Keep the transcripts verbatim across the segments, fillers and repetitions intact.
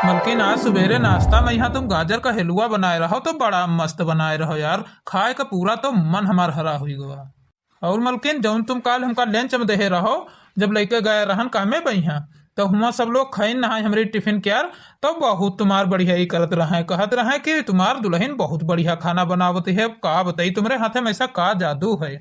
मलकिन, आज सुबेरे नाश्ता में यहाँ तुम गाजर का हलवा बनाए रहो, तो बड़ा मस्त बनाए रहो यार, खाए का पूरा तो मन हमार हरा हुई गवा। और मलकिन, जौन तुम काल हमका lunch में देहे रहो, जब लइके गए रहन कामे बइहाँ, तो हुआं सब लोग खाइन नहाए हमरी टिफिन के यार, तो बहुत तुम्हार बढ़ियाई करत रहे, कहत रहे कि तुम्हार दुल्हन बहुत बढ़िया खाना बनावत है। अब का बताई, तुम्हारे हाथे में ऐसा का जादू है?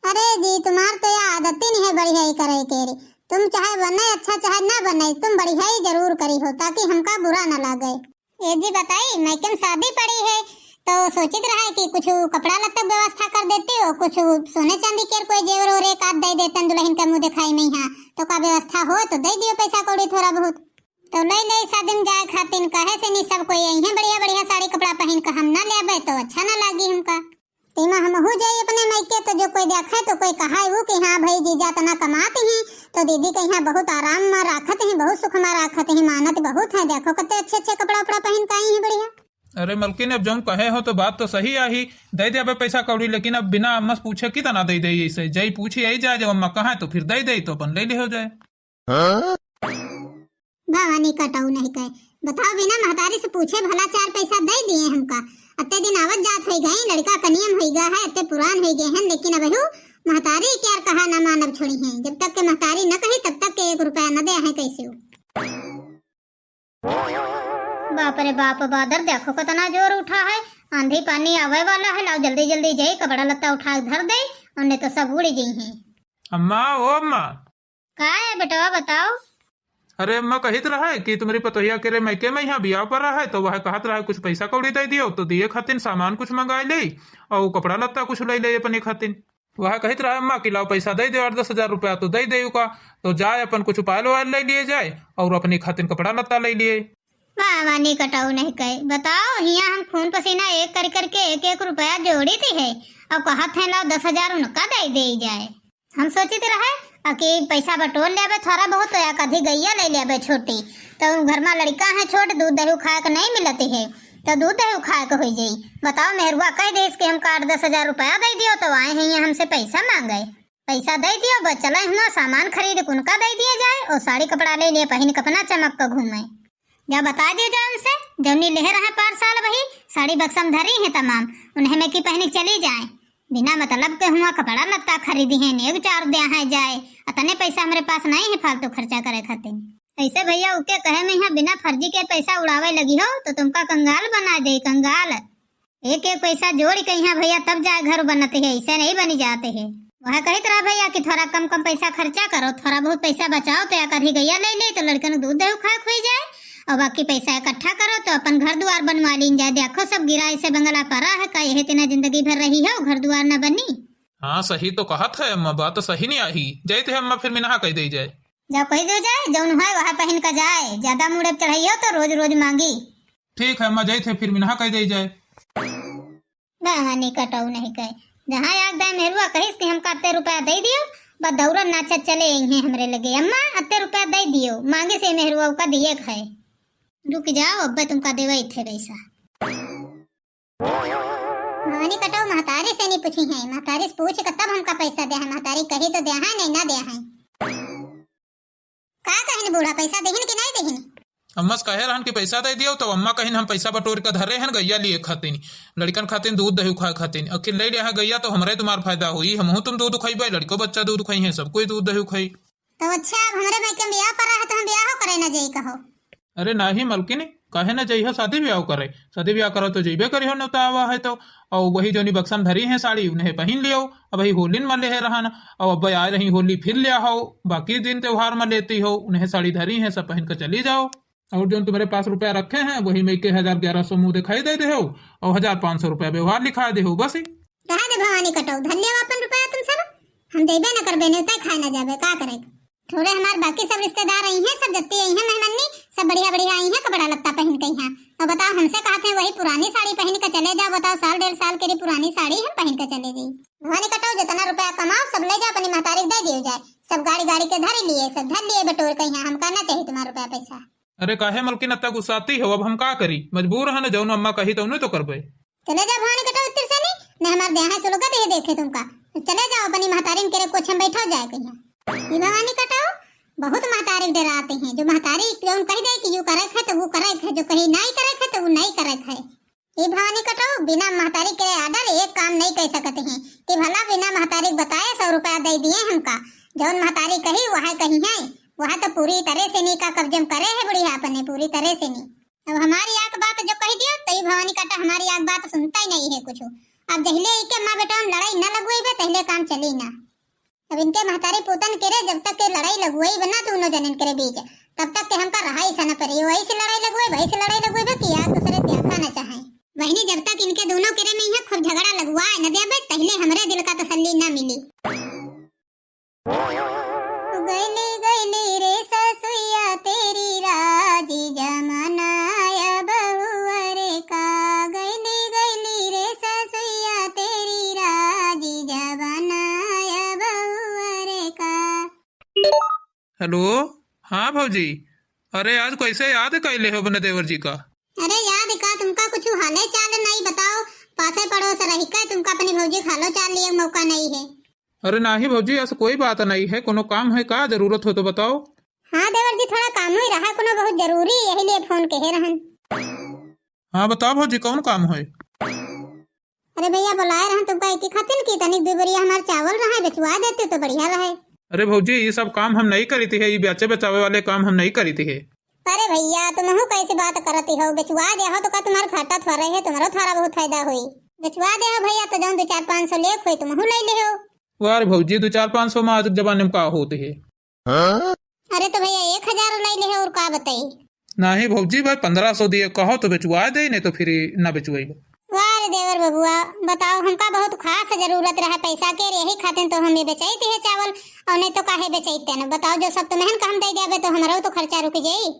अरे जी, तुम्हार तो यह आदत ही नहीं है बढ़ियाई करे के रे। तुम चाहे बने अच्छा चाहे ना बने, तुम बढ़ियाई जरूर करी हो, ताकि हमका बुरा ना लागे। ए जी बताई, मइके में शादी पड़ी है, तो सोचित रहा है कि कुछ कपड़ा लत्ता व्यवस्था कर देती हो, कुछ सोने चांदी के कोई जेवर और एक आध दे देतन, दुल्हन का मुंह दिखाई में यहाँ, तो का व्यवस्था हो तो दे दियो पैसा कौड़ी थोड़ा बहुत। तो ले ले शादी में जाए खातिन, कहे से नहीं सब कोई यही बढ़िया बढ़िया साड़ी कपड़ा पहन के हम ना लेबे तो अच्छा ना लागी हमका। तेमा हमहू जाई अपने मइके, तो जो कोई देखे तो कोई कहाई वो कि हाँ भाई, जीजा तना कमात ही, तो दीदी के यहाँ बहुत आराम में राखत ही, बहुत सुख में राखत ही, मानत बहुत है। देखो कते अच्छे अच्छे कपड़ा उपड़ा पहन के आई है बढ़िया। अरे मलकिन, अब जौन कहे हो तो बात तो सही आही, दे दे अबे पैसा कौड़ी, लेकिन अब बिना अम्मा से पूछे कितना दे दे? ऐसे जई पूछी आई जाए, जब अम्मा कहा तो फिर दे दे, तो अपन ले ले हो जाए। भवानी कटऊ नहीं कहे, बताओ बिना महतारी से पूछे भला चार पैसा दे दिए हमका। अत्ते दिन आवत जात होई गई, लड़का कनियम होई गया है, अत्ते पुरान होई गए हैं, लेकिन अब हु महतारी के यार कहा ना मानब छोड़ी हैं। जब तक के महतारी न कही तब तक के एक रुपया न दे है कैसे हो। बाप रे बाप, बादर देखो कितना जोर उठा है, आंधी पानी आवे वाला है। लाओ जल्दी जल्दी जाई, कपड़ा लत्ता उठा के धर दे, और नहीं तो सब उड़ जाई हैं। अम्मा, ओ अम्मा। का है बेटवा, बताओ। अरे अम्मा, कहित रहा है कि तुम्हारी पतोहिया के रे मइके में यहाँ बियाह पड़ा है, तो वह कहत रहा है कुछ पैसा कौड़ी दे दियो, तो दिए खातिन सामान कुछ मंगाए ले और कपड़ा लत्ता कुछ ले ले अपने खातिन। वह कहित रहा अम्मा कि लाओ पैसा दे दे आठ दस हजार रुपया, तो दे दे का, तो जाए अपन कुछ उपायल उपायल ले लिए जाए और अपने खातिन कपड़ा लत्ता ले लिए। भवानी कटऊ नहीं कहे, बताओ हियाँ हम खून पसीना एक कर करके एक एक रुपया जोड़ी थी है, और कहत है लाओ दस हजार उनका दे दे जाए। हम सोचित रहे आ कि पैसा बटोर लेबे थोड़ा बहुत, या कधी गैया ले लेबे छोटी, तो घर में लड़का है छोट, दूध दही खाए के नहीं मिलती है, तो दूध दही खाए के हो जाई। बताओ मेहरुआ कह देस कि हमका आठ दस हजार रुपया दे दियो, तो आए हैं ये हमसे पैसा मांगे। पैसा दे दियो, बस चले हुआ सामान खरीद के उनका दे दिए जाए और साड़ी कपड़ा ले लिए पहन के अपना चमक के घूमे। जा बता दियो जाए उनसे, जौनी लेहे रहे पार साल वही साड़ी बक्सम धरी है तमाम, उन्हें में की पहन के चली जाए। बिना मतलब के हुआ कपड़ा लत्ता खरीदी है, नेग चार दे है जाए, अतने पैसा हमरे पास नहीं है फालतू खर्चा करे खातिर। ऐसे भैया उके कहे में यहाँ बिना फर्जी के पैसा उड़ावे लगी हो तो तुमका कंगाल बना दे, कंगाल। एक एक पैसा जोड़ के यहाँ भैया तब जाए घर बनते है, ऐसे नहीं बनी जाते है। वह कहित रहा भैया कि थोड़ा कम कम पैसा खर्चा करो, थोड़ा बहुत पैसा बचाओ, तो या कभी गैया ले ले तो लड़कन के दूध दही खाए खुई जाए और बाकी पैसा इकट्ठा करो तो अपन घर दुआर बनवा लीन जाए। देखो सब गिरा ऐसे बंगला पड़ा है, का यही तेना जिंदगी भर रही हो, घर दुआर न बनी। हाँ सही तो कहत है अम्मा, बात तो सही नहीं आही। जाइत है अम्मा, फिर मिनहा कह दे जाए। जा कह दे जाए, जौन है वह पहन का जाए, ज्यादा मुड़े चढ़ाइयो तो रोज रोज मांगी। ठीक है अम्मा, जाइत है फिर मिनहा कह दे जाए। भवानी कटऊ नहीं कहे, जहाँ आग दाए मेहरुआ कहिस कि हमका अत्ते रुपया दे दियो, बस दौड़न नाचत चले आई हैं हमरे लगे, अम्मा अत्ते रुपया दे दियो, मांगे से मेहरुआ का दिए खाए। रुक जाओ, अब तुमका देवे थे पैसा। भवानी कटऊ महतारी से नहीं पूछी है, महतारी से पूछ के तब हमका पैसा दे है, महतारी कही तो दे है, नहीं ना दे है। का कहिन बूढ़ा, पैसा देहिन कि नहीं देहिन? अम्मा से कहे रहन कि पैसा दे दियो, तो अम्मा कहिन हम पैसा बटोर के धरे हन गैया लिए खातिन, लड़कन खातिन दूध दही खाए खातिन। आखिर ले लिया है गैया तो हमरे तुम्हार फायदा होई, हमहू तुम दूध खइबे, लड़को बच्चा दूध खाई है, सब कोई दूध दही खाई। तो अच्छा, अब हमरे मइके में बियाह पड़ा है तो हम बियाह करे ना जाई कहो। अरे नाही मलकिनी, काहे ना जइहो शादी ब्याह करे? शादी ब्याह करो तो जइबे करिहो, नेवता आवा है तो। और वही जोनी बक्सम धरी है साड़ी, उन्हें पहिन लियो। अब वही होलिन में लेहे रहन, और अब आए रही होली फिर ले आओ, बाकी दिन त्योहार में लेती हो, उन्हें साड़ी धरी है, सब पहिन के चली जाओ। और जोन तुम्हारे पास रुपया रखे हैं, वही में के हजार ग्यारह सौ मुँह दिखाई दे दे हो, और हजार पाँच सौ रुपया व्यवहार लिखा दे हो, बस ही। रहा दे भवानी कटऊ, धर लियो अपन रुपया तुम सब, हम जइबे न करबे, नेवता खाए ना जाबे, का करे? थोड़े हमार बाकी सब रिश्तेदार आई हैं, सब जत्ती आई हैं मेहमानी, सब बढ़िया बढ़िया आई हैं कपड़ा लत्ता पहन के यहाँ। अब बताओ, हमसे कहत हैं वही पुरानी साड़ी पहन के चले जाओ, बताओ साल डेढ़ साल के लिए पुरानी साड़ी हम पहन के चले जाई। भवानी कटऊ, जितना रुपया कमाओ सब ले जाओ, अपनी महतारी के दे दियो जाए, सब गाड़ी गाड़ी के धर लिए, सब धर लिए बटोर के यहाँ, हमका ना चाहिए तुम्हारा रुपया पैसा। अरे काहे मलकिन अत्ता गुस्साती हो, अब हम का करी, मजबूर है ना, जौन अम्मा कही तौने तो करबे। चले जा भवानी कटऊ उत्तर से नहीं, न हमार देहा सुलगत है देखे तुमका। चले जाओ अपनी महतारिन के रे कोछ में बैठा जाए कहिया। ई भवानी कटऊ, बहुत महतारी डराते हैं, जो महतारी जौन कहि दे कि यू करे है तो वो करे है, जो कही नहीं करे है तो वो नहीं करे है। ए भवानी कटो, बिना महतारी के order एक काम नहीं कर सकते हैं कि भला बिना महतारी के बताए सौ रुपया दे दिए हमका। जौन महतारी कही वह कही है, वह तो पूरी तरह से नी का कब्जे में करे है बुढ़िया अपने, पूरी तरह से नी। अब हमारी आक बात जो कहि दियो, तो ई भवानी काटा हमारी आक बात सुनता ही नहीं है कुछ। अब जहिले इके माँ बेटा में लड़ाई न लगुएबे, तहिले काम चली ना। अब इनके महतारी पूतन के रे, जब तक के लड़ाई लगुएबे ना दोनों जनन के रे बीच, तब तक के हमका रहाई सा न परी। वही से लड़ाई लगुएबे, वही से लड़ाई लगुएबे कि एक दूसरे देखा न चाहे। बहिनी, जब तक इनके दोनों के रे में यहाँ खूब झगड़ा लगुआए न देबे, तहिले हमरे दिल का तसल्ली ना मिली। गैली गैली रे ससुइया तेरी राजी जमाना अब हुआ रे का। गैली गैली रे ससुइया तेरी राजी जमाना अब हुआ रे का। हेलो, हाँ भौजी, अरे आज कैसे याद कैले हो अपने देवर जी का? अरे याद का, तुमका कुछ हाले चाल नहीं बताओ, पासे पड़ोस रही का तुमका अपनी भौजी का हालो चाल लिए मौका नहीं है। अरे नाही भौजी, ऐसा कोई बात नहीं है, कोनो काम है का, जरूरत हो तो बताओ। हाँ देवर जी, थोड़ा काम ही रहा, कोनो बहुत जरूरी, यही लिए फोन कहे रहन। हाँ बताओ भौजी, कौन काम है? अरे भैया, बुलाए रहन तुमका एक ही खातिर कि तनिक दुई बोरिया हमार चावल रहे, बेचवा देते तो बढ़िया रहे। अरे भौजी, ये सब काम हम नहीं करी थी है, ये बेचे बेचावे वाले काम हम नहीं करी थी है। अरे भैया, तुमहू कैसी बात करती हो, बेचवा दे हो तो का तुम्हारा घाटा थोड़ा है, तुम्हारा थोड़ा बहुत फायदा हुई। बेचवा दे हो भैया, तो जौन दो चार पाँच सौ लेख हुई, तुमहू ले ले हो। वाह रे भौजी, दो चार पाँच सौ में आज के जमाने में का होती है? अरे तो भैया, एक हजार ले ले हो और का बताई? नहीं भौजी, भाई पन्द्रह सौ दिए कहो तो बेचवा दे, नहीं तो फिर ना बेचवाई। वाह रे देवर बबुआ, बताओ, हमका बहुत खास जरूरत रहा पैसा के, यही खातिर तो हम ये बेचैती है चावल, और नहीं तो काहे बेचैते न? बताओ, जो सब तुम्हें का हम दे देबे तो हमारा तो खर्चा रुक जाई।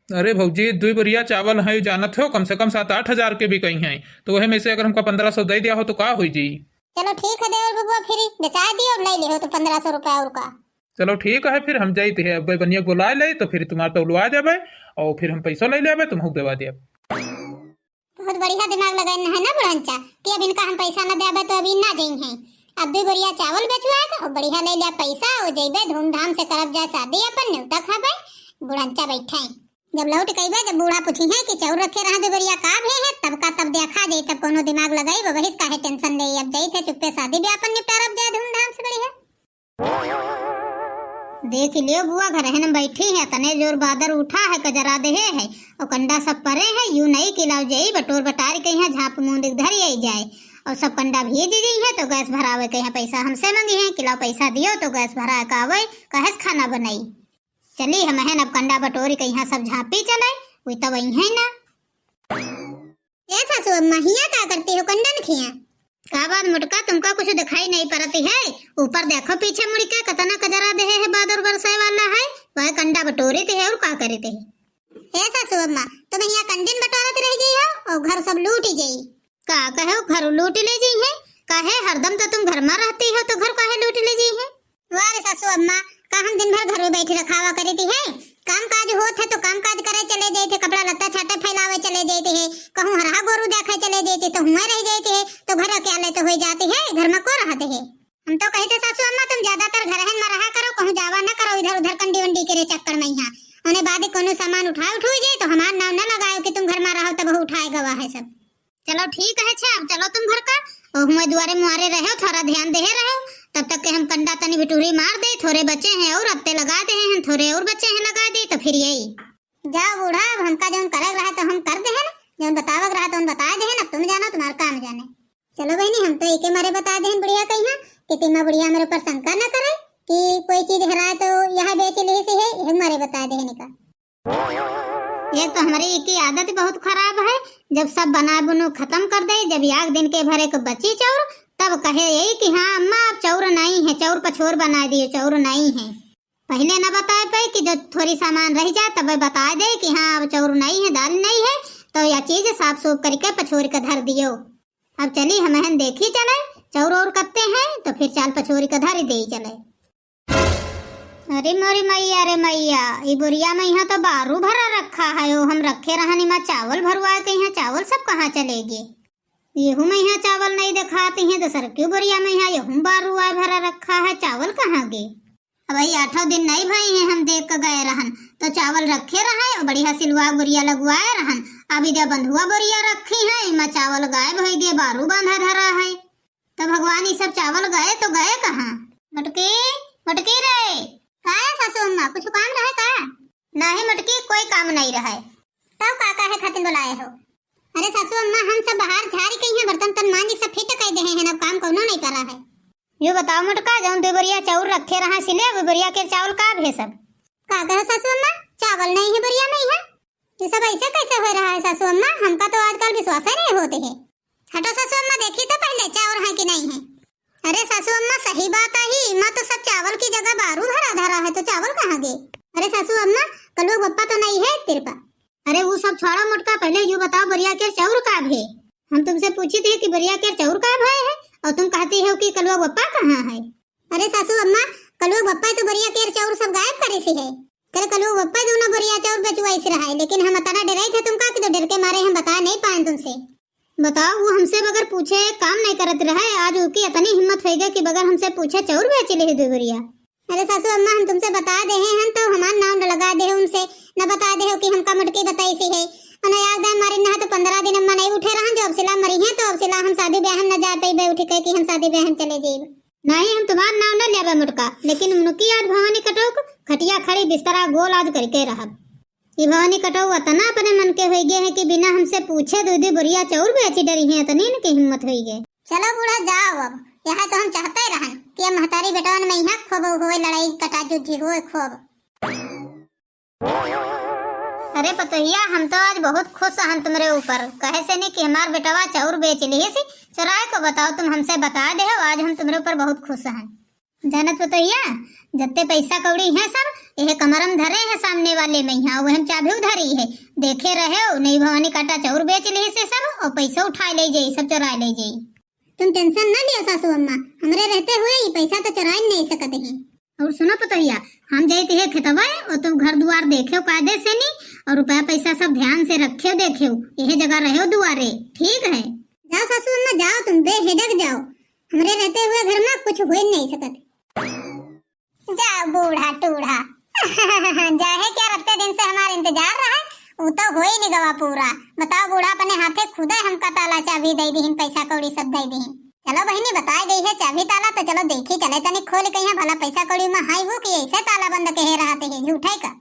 अरे भौजी, दुई बोरिया चावल है, जानत हो, कम से कम सात आठ हजार के बिकई हैं, तो वही में से अगर हमका पन्द्रह सौ दे दिया हो तो का हो जी? चलो ठीक है देवर बबुआ, फिर बेचा दियो, ले ले हो तो पन्द्रह सौ रुपया और का। चलो ठीक है, फिर हम जाइत है, अब बनिया बुला ले तो फिर तुम्हार तौलवा देबे और फिर हम पैसा ले लेबे, तुमहू देवा देब। बहुत बढ़िया दिमाग लगाइन है ना बुढ़ंचा कि अब इनका हम पैसा न देबे तो अभी ना जइहैं। अब दुई बोरिया चावल बेचवा के और बढ़िया ले लिया पैसा और जइबे, धूमधाम से करब जाए शादी, अपन नेवता खाबे, बुढ़ंचा बैठे। जब लौट के अइबे, जब बूढ़ा पूछिहैं कि चाउर रखे रहा दुई बोरिया का भे है, तब का तब देखा जाई, तब कोनो दिमाग लगाई, वही से काहे tension ले, अब जाइत है चुप्पे शादी ब्याह अपन निपटारब जाए धूमधाम से बढ़िया। देख लियो बुआ, घर है न बैठी है, तने जोर बादर उठा है, कजरा देहे है, और कंडा सब परे है, यू नहीं कि लाओ जई बटोर बटार के यहाँ झाँप मूंद के धरी आई जाए, और सब कंडा भीज जाई है, तो गैस भरावे के यहाँ पैसा हमसे मंगी है कि लाओ पैसा दियो, तो गैस भरा के आवे, कहे से खाना बनाई। चली हम है न अब कंडा बटोरी के यहाँ सब झाँपी चले, वही तब वही है ना। ए सासू अम्मा, हियाँ का करती हो कंडन खिया? का बात मोटका, तुमका कुछ दिखाई नहीं पड़ती है? ऊपर देखो पीछे मुड़ के, कतना कजरा देहे है, बादर बरसे वाला है, वह कंडा बटोरत है और का करत है? ए सासू अम्मा, तुम हियाँ कंडन बटोरत रह गई हो और घर सब लूट जाई। का कहे घर लूट ले जाई है? काहे हरदम तो तुम घर में रहती हो तो घर काहे लूट ले जाई है? वाह रे सासू अम्मा, का हम दिन भर घर में बैठी रखावा करती है? काम काज होत है तो काम काज करे चले जाइत है, कपड़ा लत्ता छाटे फैलावे चले जाइत है, कहूँ हरहा गोरू देखे चले जाइत है तो हुए रह जाइत है, तो घर अकेले तो हो जाती है, घर में को रहत है? हम तो कही थे सासू अम्मा तुम ज्यादातर घर हन में रहा करो, कहूँ जावा न करो इधर उधर कंडी वंडी के रे चक्कर में यहाँ। उन्हें बाद कोनो सामान उठा उठुई जाए तो हमार नाम न लगाओ कि तुम घर में रहो तब उठाए गवा है सब। चलो ठीक है, अच्छा, अब चलो तुम घर का, और हुए दुआरे मुआरे रहो, थोड़ा ध्यान देहे रहो, तब तक के हम कंडा तनी बिटूरी मार दे, थोड़े बचे हैं और अब ते लगा दे हैं, थोड़े और बचे हैं लगा दे, तो फिर यही। जाओ बूढ़ा, अब हमका जौन करे रहा तो हम कर दे हैं ना, जौन बतावक रहा तो हम बता दे हैं ना, तुम जानो तुम्हारा काम जाने। चलो बहनी, हम तो एके मारे बता दे हैं बुढ़िया कहिया कि तीमा बुढ़िया मेरे ऊपर शंका न करे कि कोई चीज हराए तो यह बेच ले से है, यह मारे बता दे हैं का। एक तो हमरी की आदत बहुत खराब है, जब सब बना बुनू खत्म कर दे, जब एक दिन के भरे के बची चाउर, तब कहे यही कि हाँ अम्मा, अब चाउर नहीं है, चाउर पछोर बना दियो, चाउर नहीं है। पहले न बताए पाए कि जो थोड़ी सामान रह जाए, तब बता दे कि हाँ, अब चाउर नहीं है, दाल नहीं है, तो यह चीज साफ सूफ करके पछोर के धर दियो। अब चली, हम हन देखी चले, चाउर और कत्ते हैं, तो फिर चाल पछोर के धर दे चले। अरे मोरी मैया रे मैया, ई बोरिया में यहाँ तो बारू भरा रखा है। ओ, हम रखे रहन इमा चावल भरवाए के, यहाँ चावल सब कहाँ चले गे? यहू में यहाँ चावल नहीं देखात हैं, दूसर की बोरिया में यहाँ यहू बारू आए भरा रखा है, चावल कहाँ गे? अबहीं आठौ दिन नहीं भए हैं, हम देख के गए रहन, तो चावल रखे रहे और बढ़िया सिलवा बोरिया लगवाए रहन। अब इधर बंधुआ बोरिया रखी है, इमा चावल गायब होइ गए, बारू बांधा धरा है। तो भगवान, ई सब चावल गए तो गए कहाँ? मोटकी, मोटकी रे। का है सासू अम्मा, कुछ काम रहे का? नहीं मोटकी, कोई काम नहीं रहे। तब का काहे खातिर बुलाए हो? अरे सासू अम्मा, हम सब बाहर झारी के यहाँ बर्तन तन मांज के सब फिट कर दे हैं, अब काम कौनो नहीं करा है। यो बताओ मोटका, जौन दुई बोरिया चाउर रखे रहा सिले, वो बोरिया के चावल का भे सब? का कहो सासू अम्मा, चावल नहीं है, बोरिया नहीं है? ये सब ऐसे कैसे हो रहा है सासू अम्मा? हमका तो आजकल विश्वास ही नहीं होते है। हटो सासू अम्मा, देखी तो पहले चावल है कि नहीं है। अरे सासू अम्मा, सही बात है, इमा तो सब चावल की जगह बारू धरा धरा है, तो चावल कहाँ गए? अरे सासू अम्मा, कलुआ बप्पा तो नहीं है तेरे पा? अरे वो सब छोड़ो मोटका, पहले यो बताओ बोरिया के चाउर का भे? हम तुमसे पूछी थी कि बोरिया के चाउर का भे है और तुम कहती हो कि कलुआ बप्पा कहाँ है? अरे सासू अम्मा, कलुआ बप्पा तो बोरिया के चाउर सब गायब करे से है। करे कलुआ बप्पा दोनों बोरिया चाउर बेचवाई से रहा है, लेकिन हम अतना डराई थे तुमका कि तो डर के मारे हम बता नहीं पाए तुमसे। बताओ, वो हमसे बगैर पूछे काम नहीं करत रहे, आज ओकी इतनी हिम्मत होइ गई कि बगैर हमसे पूछे चाउर बेच ले दो बोरिया। अरे सासू अम्मा, हम तुमसे बता दे हैं, हम तो हमार नाम न लगा दे उनसे, न बता दे हो कि हमका मोटकी बताई सी है। उन्हें याद है, हमारी नहा तो पन्द्रह दिन अम्मा नहीं उठे रहन, जो अब सिला मरी हैं, तो अब सिला हम शादी ब्याह में न जा पाइबे, उठ के कि हम शादी ब्याह में चले जाइब। नहीं, हम तुम्हार नाम न लेबे मोटका, लेकिन उनकी आज भवानी कटोक खटिया खड़ी बिस्तरा गोल आज करके रहब। ई भवानी कटोक अतना अपने मन के होइ गए हैं कि बिना हमसे पूछे दो दो बोरिया चाउर बेची डरी हैं, इतनी इनकी हिम्मत होइ गए। चलो बूढ़ा, जाओ अब, यहाँ तो हम चाहते रहन कि अब महतारी बेटवन में यहाँ खूब होए लड़ाई कटाजुज्जी होए खूब। अरे पतोहिया, हम तो आज बहुत खुश हन तुमरे ऊपर, कहे से नहीं कि हमार बेटवा चाउर बेच लिहिस, चोराए को बताओ, तुम हमसे बता दे हो, आज हम तुमरे ऊपर बहुत खुश हन। जानत पतोहिया, जत्ते पैसा कौड़ी है सब, यह कमरम धरे है सामने वाले में, यहाँ वहन चाभी उधरी है, देखे रहे हो, नहीं भवानी काटा चाउर बेच लिहिस सब, और पैसा उठा ले जाई, सब चोरा ले जाई। तुम tension न लियो सासू अम्मा, हमरे रहते हुए ई पैसा तो चुराइन नहीं सकत ही। और सुनो पतोहिया, हम जाइत है खेतवा और तुम घर दुआर देखेउ कायदे से नी, और रुपया पैसा सब ध्यान से रखेउ देखेउ, यह जगह रहेउ दुआरे, ठीक है? जाओ सासू अम्मा जाओ, तुम बेहिडक जाओ, हमरे रहते हुए घर में कुछ होइ नहीं सकत। जा बूढ़ा टूढ़ा। जाहे क्या, रत्ते दिन से हमार इंतजार रहा, उ तो होई निगवा पूरा। बताओ बूढ़ा, अपने हाथे खुदे हमका ताला चाबी दे दिहिन, पैसा कौड़ी सब दे दिहिन। चलो बहिनी, बताए गई है चाबी ताला, तो चलो देखी चले तनी खोल के यहाँ, भला पैसा कौड़ी में हाई हो कि ऐसे ताला बंद के है रहते है, झूठे का।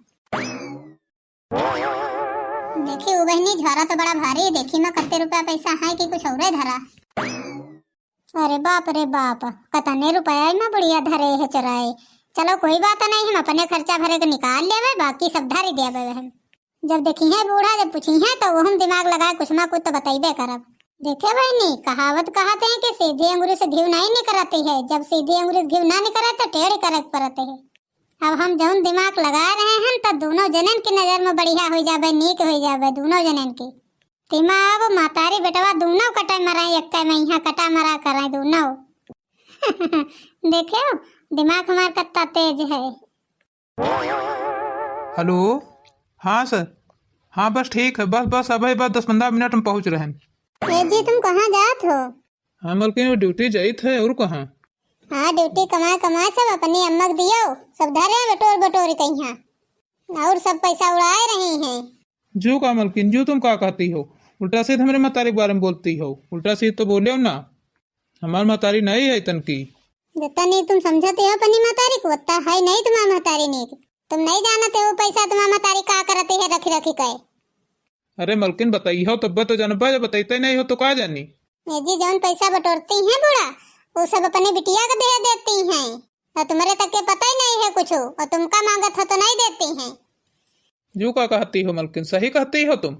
देखी उ बहिनी, झोरा तो बड़ा भारी, देखी में कत्ते रुपया पैसा है कि कुछ औरे धरा। अरे बाप रे बाप, कतने रुपया में बुढ़िया धरे है चोराए। चलो कोई बात नहीं, हम अपने खर्चा भरे के निकाल लेवे, बाकी सब धर देवे हम। जब देखी है बूढ़ा, जब पूछी है तो वो हम दिमाग लगाए कुछ ना कुछ तो बतैबे करब। देखे बहिनी, कहावत कहते हैं कि सीधी अंगुरी से घी नहीं निकलती है, जब सीधी अंगुरी से घी ना निकले तो टेढ़ी करे के पड़ते है। अब हम जौन दिमाग लगा रहे हैं तो दोनों जनन की नजर में बढ़िया हो जाबे, नीक हो जाबे दोनों जनन की। तिमा अब महतारी बेटवा दोनों कटे मराए, एक में यहाँ कटा मरा कराए दोनों। देखे हो, दिमाग हमार कत्ता तेज है। हेलो, हाँ सर, हाँ बस ठीक है, बस बस अबे बस दस पन्द्रह मिनट में पहुँच रहे हैं। ए जी, तुम कहाँ जात हो? हाँ मलकिन, वो ड्यूटी जाइत है और कहाँ? हाँ, ड्यूटी कमाए कमाए सब अपनी अम्मा के दियो, सब धरे बटोर बटोर के यहाँ, और सब पैसा उड़ाए रही हैं। जो का मलकिन, जो तुम का कहती हो? उल्टा सीध हमरे महतारी के बारे में बोलती हो, उल्टा सीध तो बोले हो ना, हमार महतारी नहीं है तनकी। जितना नहीं तुम समझते हो अपनी महतारी को, उतना है नहीं तुम्हार महतारी नीक। तुम नहीं जानते हो पैसा तुम्हार महतारी का करती है रखी रखी के। अरे मलकिन, बताई हो तब तो जानबा, जब बताते नहीं हो तो का जानी? ए जी, जौन पैसा बटोरती हैं बूढ़ा, वो सब अपने बिटिया को दे देती हैं, और तुम्हारे तक के पता ही नहीं है कुछ, और तुमका मांगत हो तो नहीं देती हैं। जो का कहती हो मलकिन, सही कहती हो तुम?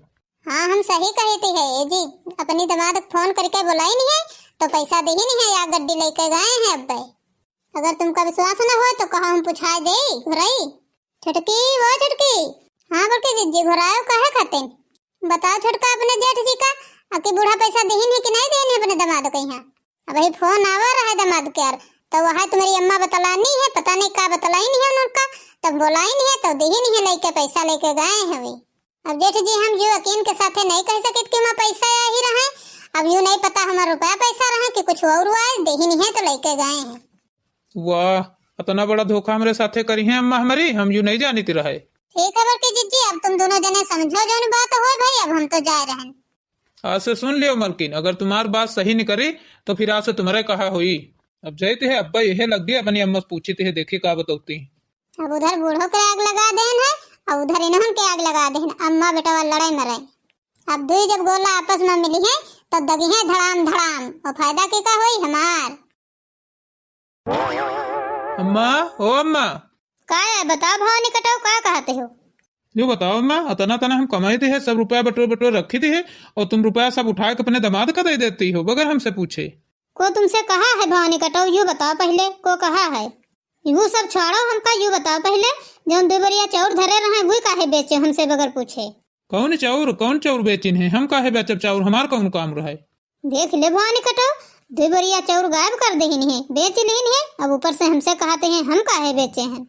हाँ, हम सही कहती है ए जी, अपनी दामाद को फोन करके बुलाई नहीं है, तो पैसा दे ही नहीं है, या गड्डी लेके गए हैं अब। अगर तुमका विश्वास न होए तो कहो हम पुछाए देई, घुराई। छोटकी, वो छोटकी। हाँ बड़की जिज्जी, घुरायो काहे खातिन? बताओ छोटका अपने जेठ जी का, अकी बूढ़ा पैसा दिहिन है कि नहीं दिहिन है अपने दामाद के यहाँ? अबही फोन आवा रहा दामाद के यार, तो वह तुम्हारी अम्मा बतलानी है, पता नहीं का बतलाई नहीं है उनका, तब बोलाई नहीं है, तो दिहिन है लेके पैसा लेके गए हैं वे। अब जेठ जी, हम यूं यकीन के साथे नहीं कह सकित कि हमार पैसा आही रहे। अब यूं नहीं पता हमार रुपया पैसा रहे कि कुछ और आए, देही नहीं है तो लेके गए हैं। वाह, अतना बड़ा धोखा हमरे साथे करिहैं अम्मा हमरी, हम यू नहीं जानित रहे। ठीक है बड़की जिज्जी, अब तुम दोनों जने समझो जौन बात होय भाई, अब हम तो जाए रहन। आज से सुन लियो मलकिन, अगर तुम्हार बात सही निकरी तो फिर आज से तुम्हरे कहा होई। अब जैत है अब्बा यह लग गई, अपनी अम्मा से पूछित है, देखी का बतौती। अब उधर बूढ़ो के आग लगा देन है, और उधर इन्हन के आग लगा देन, अम्मा बेटवा लड़ाई मरे। अब दुई जब गोला आपस में मिली है तो दगी है धड़ाम धड़ाम, और फायदा के का होई हमार। अम्मा, ओ अम्मा। का है, बताओ भवानी कटाऊ, का कहते हो? यो बताओ अम्मा, अतना तना हम कमाई थे, सब रुपया बटोर बटोर रखी थे, और तुम रुपया सब उठा के अपने दामाद का दे देती हो बगैर हमसे पूछे। को तुमसे कहा है भवानी कटाऊ, यो बताओ पहले, को कहा है? यू सब छोड़ो हमका, यू बताओ पहले, जौन दुई बोरिया चाउर धरे रहे, वही काहे बेचे हमसे बगैर पूछे? कौन चाउर, कौन चाउर बेचिन है? हम काहे बेचब चाउर, हमार कौन काम रहे? देख ले भवानी कटाऊ, दुई बोरिया चाउर गायब कर देहिन है, बेच लेहिन है, अब ऊपर से हमसे कहते हैं हम काहे बेचे हैं।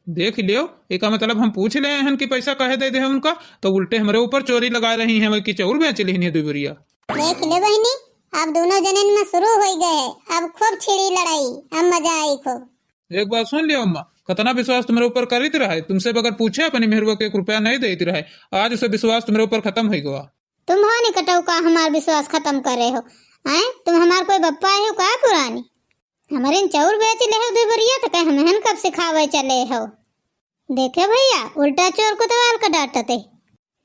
देख लियो, एका मतलब हम पूछ ले हन कि पैसा काहे दे दे उनका, तो उल्टे हमरे ऊपर चोरी लगा रही हैं कि चाउर बेच लेहिन है दुई बोरिया। देख ले बहनी, अब दोनों जनन में शुरू हो गए है, अब खूब छिड़ी लड़ाई, अब मजा आई खूब। एक बात सुन लियो अम्मा, कतना विश्वास तुम्हरे ऊपर करीत रहे, तुमसे बगैर पूछे अपनी मेहरुआ के एक रुपया नहीं देत रहे, आज उसे विश्वास तुम्हरे ऊपर खत्म हो गवा। तुम भवानी कटाऊ का हमार विश्वास खत्म करे हो? आए, तुम हमार कोई बप्पा हो का पुरानी? हमरे चाउर बेच ले हो दुई बोरिया, तो कहे हमहन कब सिखावे चले हो? देखे भैया, उल्टा चोर कोतवाल का डांटते।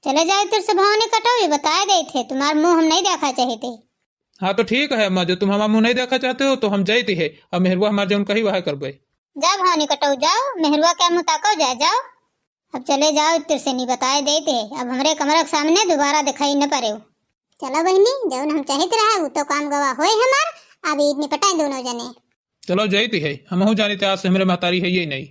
चले जाओ इतर से भवानी कटाऊ, ये बताए देत है, तुम्हार मुंह हम नहीं देखा चाहते। हाँ तो ठीक है अम्मा, जो तुम हमार मुंह नहीं देखा चाहते हो तो हम जाइत है, अब मेहरुआ हमार जौन कही वह करबे। जा भवानी कटाऊ जाओ, मेहरुआ के मुंह ताको जाए, जाओ। अब चले जाओ इतर से, नहीं बताए देत है, अब हमरे कमरा के सामने दोबारा दिखाई न पड़े। चलो बहनी, जौन हम चाहत रहे वो तो काम गवा होए हमार, अब ईद निपटाए दोनों जने। चलो जाइत है, हमहू जानित आज से हमरे महतारी है ये नहीं।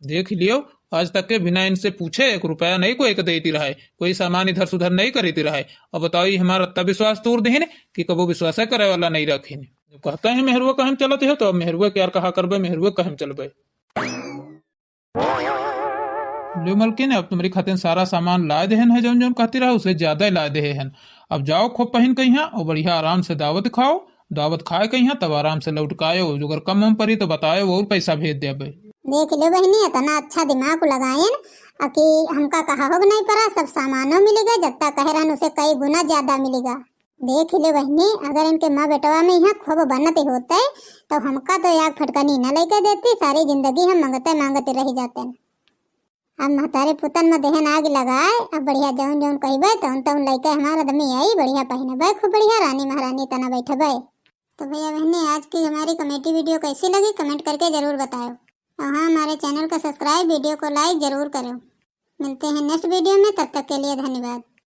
देख लियो, आज तक के बिना इनसे पूछे एक रुपया नहीं कोई के देती रहे, कोई सामान इधर सुधर नहीं करीती रहे। अब बताओ, ये हमारा अत्ता विश्वास तोड़ देहिन कि कबो विश्वास करे वाला नहीं रखिन। जब कहता है मेहरुआ कहम चलत हो, तो अब मेहरुआ के यार कहा करबे, मेहरुआ कहम चलबे। लो मलकिन, अब तुम्हरी खातिर सारा सामान लाए देहन है, जौन जौन कहती रहा उसे ज्यादा ही लाए देहे हन। अब जाओ खूब पहिन कहिया और बढ़िया आराम से दावत खाओ, दावत खाए कहिया तब आराम से लौट के आयो। अगर कम उम परी तो बतायो और पैसा भेज देबे। देख लो बहनी, इतना अच्छा दिमाग लगायन, अ कि हमका कहा होग नहीं परा, सब सामानो मिलेगा, जत्ता कहे रहन उसे कई गुना ज्यादा मिलेगा। देख ले बहनी, अगर इनके माँ बेटवा में यहाँ खूब बनत होते तो हमका तो एक फटकनी न लेके देती, सारी जिंदगी हम मांगते मांगते रह जाते। अब महतारे पुतन में देहन आग लगाए, अब बढ़िया जौन जौन कहबे तौन तौन लेके हमार आदमी आई, बढ़िया पहिनबे, खूब बढ़िया रानी महारानी तना बैठबे। तो भैया बहनी, आज की हमारी comedy video कैसी लगी, comment करके जरूर बताओ। और हाँ, हमारे channel का subscribe, video को like जरूर करो। मिलते हैं next video में, तब तक के लिए धन्यवाद।